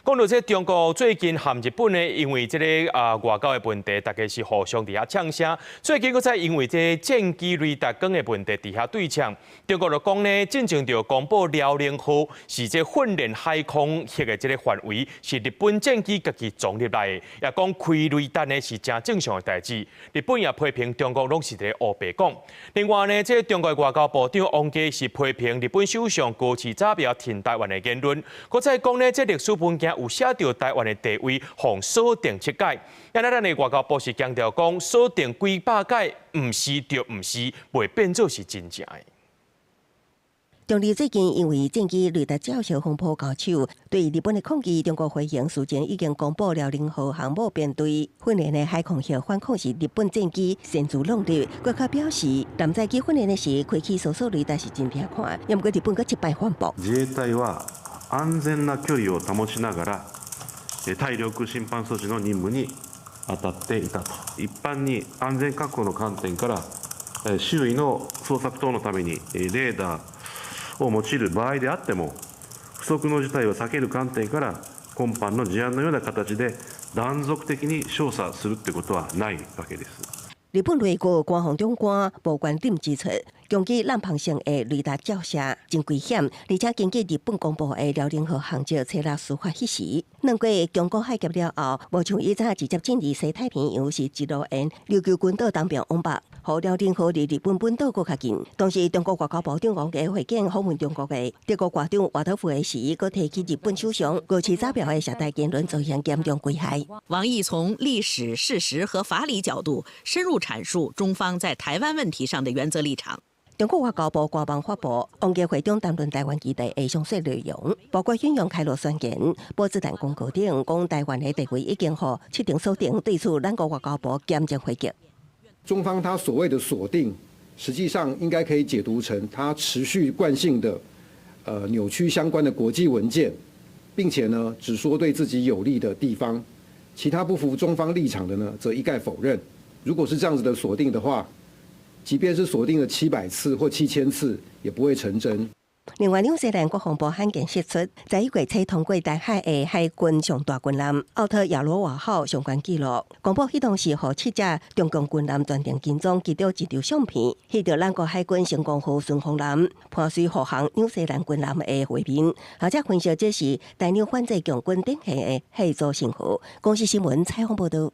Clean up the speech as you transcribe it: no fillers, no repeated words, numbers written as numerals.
講到這中國最近和日本呢，因為這个外交的問題，大家是互相佇遐嗆聲。最近閣再因為這戰機雷達桿的問題佇遐對嗆。中國就講呢，進前就公布遼寧號是這訓練海空核的這个範圍，是日本戰機家己裝入來的，也講開雷達呢是誠正常的代誌。日本也批評中國攏是佇咧烏白講。另外呢，這个中國外交部長王毅是批評日本首相高市早苗挺台灣的言論，閣再講呢，這歷史文件有寫著台灣的地位，予鎖定七屆。啊，咱的外交部是強調講，鎖定幾百屆，毋是就毋是，袂變做是真正的。中日最近因為戰機雷達照射風波交手，對日本的抗議，中國回應事前已經公布遼寧號航母編隊訓練的海空核反抗是日本戰機擅自弄入，閣較表示，艦載機訓練的時開啟搜索雷達是真聽看，毋過日本閣一擺反駁。自衛隊は安全な距離を保ちながら対領空侵犯措置の任務に當たっていたと。一般に安全確保の観點から周囲の捜索等のためにレーダーを用いる場合であっても、不測の事態を避ける観點から今般の事案のような形で斷続的に照射するってことはないわけです。日本內閣官房長官無觀點指出，攻擊南方線的雷達照射真危險，而且根據日本公布的遼寧號航跡冊來事發彼時，兩過宮古海峽了後，無像以前直接進入西太平洋，是一路沿琉球群島東邊往北，予遼寧號離日本本島閣較近。當時中國外交部長王毅會見訪問中國的德國外長沃德福的時，閣提起日本首相高市早苗的涉台言論造成嚴重危害。王毅從歷史事實和法理角度深入闡述中方在台灣問題上的原則立場。中國外交部官網發布，王毅會中談論台灣議題的詳細內容，包括引用開羅宣言、波茨坦公告等，講台灣的地位已經予七成鎖定。對此，咱國外交部嚴正回擊。中方他所謂的鎖定，實際上應該可以解讀成他持續慣性的，扭曲相關的國際文件，並且呢，只說對自己有利的地方，其他不符中方立場的呢，則一概否認。如果是這樣子的鎖定的話，即便是鎖定了700次或7000次，也不會成真。另外，紐西蘭國防部罕見釋出，在一月初通過台海的海軍上大軍艦奧特亞羅瓦號相關記錄，公布彼當時予七隻中共軍艦全程跟蹤，其中一張相片，翕著咱國海軍成功號順風艦伴隨護航紐西蘭軍艦的畫面，學者分析這是台紐反制共軍展現的合作成果。公視新聞採訪報導。